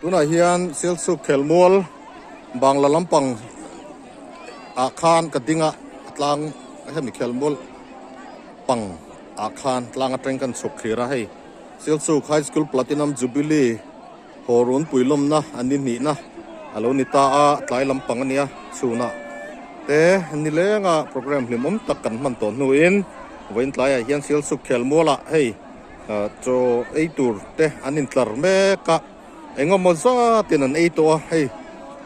Tunah hian Silchuk khelmual Bangla lampang ah khan ka ding a, a tlang hemi khelmual pang ah khan tlang atang kan chhuk thlir a hei Silchuk High School Platinum Jubilee haw runpui lawmna an ni hnihna a lo ni ta a, tlai lampang a nia chhunah te nilenga programme hlimawm tak kan hman tawh hnuin vawiin tlaiah hian Silchuk khelmual ah hei chaw ei tur te an intlar mek a. Engemaw zatin an ei tawh a, hei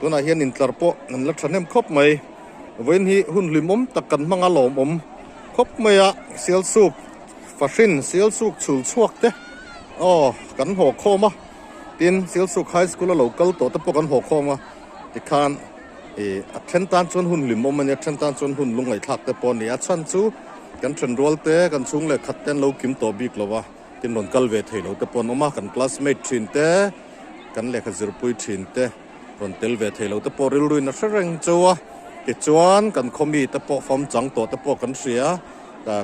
tunah hian intlar pawh an la thahnem khawp mai. Vawiin hi hun hlimawm tak kan hmang a lawmawm khawp mai a, Sialsuk fahrin Sialsuk chhul chhuak te aw kan haw khawm a, tin Sialsuk High School a lo kal tawh te pawh kan haw khawm a, tikhan ih a then tan chuan hun hlimawm a nia, a then tan chuan hun lungngaihthlak te pawh a ni a, chhan chu kan thenrual te kan chhung leh khat te an lo kim tawh bik lo a. Tin rawn kal ve thei lo te pawh an awm a, kan classmate thin te, kan lehkha zirpui thin te rawn tel ve thei lo te pawh rilruin a hre reng cheu a, tichuan kan khaw mi te pawh fam chang tawh te pawh kan hria,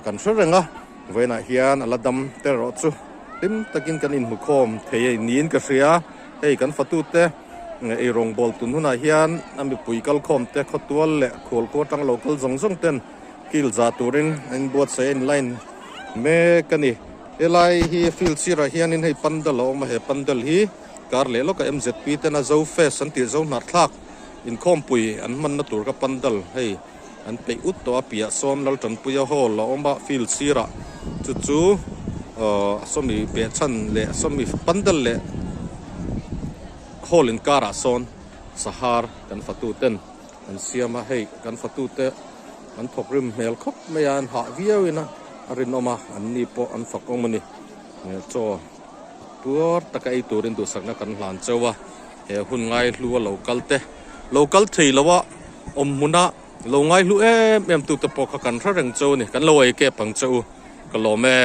kan hre reng a, vawiinah hian a la dam te erawh chu hlim takin kan inhmukhawm thei a niin ka hria, hei kan fatute eirawngbawl tun hunah hian a mipui kalkhawm te khawtual leh khualkhua atang lo kal zawng zawng ten Field za turin a inbuatsaih a inline mek a ni. Helai hi field sirah hianin hei pandal a awm a, he pandal hi kar leh lawka MZP tena Zo Fest an tih Zo hnarthlak inkhawmpui an hmanna tur kha pandal hei an peih ut tawh a, piah sawn Laltanpuia hall a awm a field sirah chu chu aw sawmi behchhan leh sawmi pandal leh hall inkarah sawn sahar kan fatu ten An siam a, hei kan fatute an thawk rim hmel khawp mai a, an hah viau in a rinawm a, an ni pawh an fak awm a ni. Chaw tuar taka ei turin duhsakna kan hlan cheu a, he hun ngaihlu a lo kal te, lo kal thei lo a awm hmuna lo ngaihlu em em tute pawh kha kan hre reng cheu a ni, kan lo ei kep ang che u, ka lawm e.